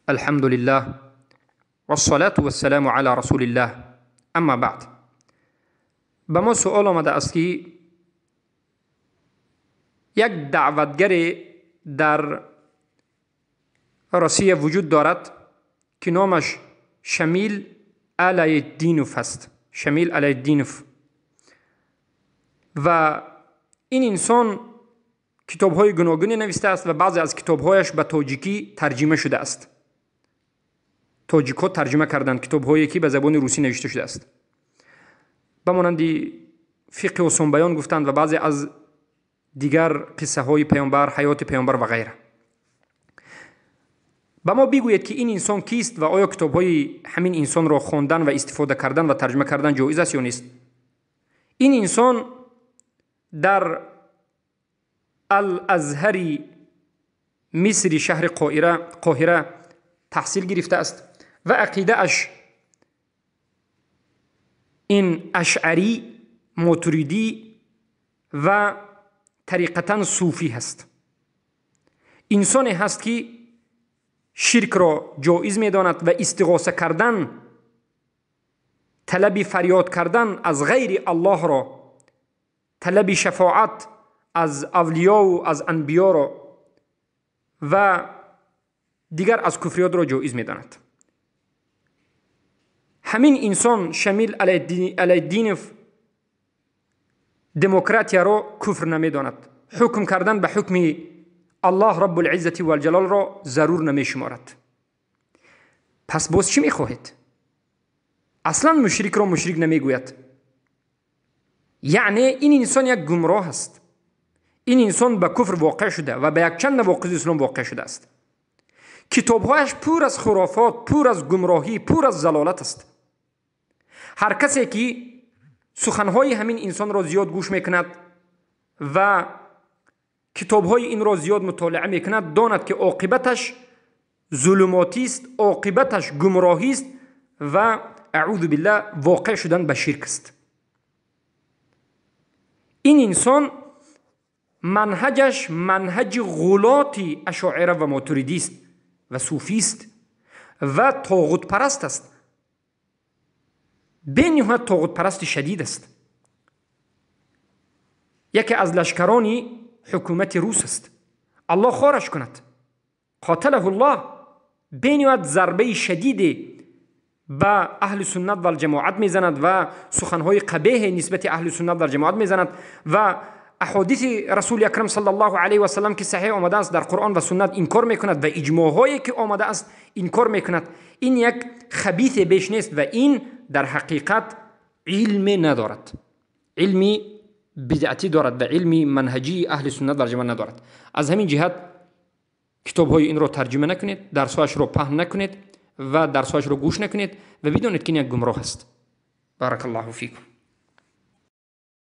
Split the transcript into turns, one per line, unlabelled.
الحمد لله والصلاة والسلام علی رسول الله اما بعد. به ما سؤال آمده است که یک دعوتگر در روسیه وجود دارد که نامش شمیل علیدینوف است. شمیل علیدینوف. و این انسان کتاب‌های گوناگونی نوشته است و بعضی از کتاب‌هایش به تاجیکی ترجمه شده است. تاجیک‌ها ترجمه کردند کتاب‌هایی که به زبان روسی نوشته شده است. به مانند فقه و سنبیان گفتند و بعضی از دیگر قصه های پیامبر، حیات پیامبر و غیره. به ما بگویید که این انسان کیست و آیا کتاب‌های همین انسان را خواندن و استفاده کردن و ترجمه کردن جایز است یا نیست؟ این انسان در الازهری مصر شهر قاهره تحصیل گرفته است و عقیده اش این اشعری، ماتریدی و طریقتا صوفی هست. انسانی هست که شرک را جایز می‌داند و استغاثه کردن، طلب فریاد کردن از غیر الله را، طلب شفاعت از اولیا و از انبیا را و دیگر از کفریات را جایز می‌داند. همین انسان شمیل علیدینوف دموکراتیا را کفر نمی‌داند. حکم کردن به حکم الله رب العزة و الجلال را ضرور نمی‌شمارد. پس باز چی می‌خواهید؟ اصلا مشرک را مشرک نمی‌گوید. یعنی این انسان یک گمراه است. این انسان به کفر واقع شده و به یک چند نواقض اسلام واقع شده است. کتابهایش پر از خرافات، پر از گمراهی، پر از ضلالت است. هر کسی که سخنهای همین انسان را زیاد گوش میکند و کتابهای این را زیاد مطالعه میکند، داند که عاقبتش ظلماتی است، عاقبتش گمراهی است و اعوذ بالله واقع شدن به شرک است. این انسان منهجش منهج غلات اشاعره و ماتریدی است و صوفی است و طاغوت پرست است. بینهایت طاغوت پرست شدید است. یکی از لشکرانی حکومت روس است. الله خارش کند. قاتله الله. بینهایت ضربه شدید به اهل سنت و الجماعت میزند و سخنهای قبیح نسبت اهل سنت و الجماعت میزند و احادیث رسول اکرم صلی الله علیه و سلم که صحیح آمده است در قرآن و سنت انکار میکند و اجماعهایی که آمده است انکار میکند. این یک خبیث بیش نیست و این در حقیقت علم ندارد، علمی بدعتی دارد و علمی منهجی اهل سنت و جماعت ندارد. از همین جهت کتاب‌های این را ترجمه نکنید، درس‌هایش را پهن نکنید و درس‌هایش را گوش نکنید و بدونید که این یک گمراه است. بارک الله فیکم.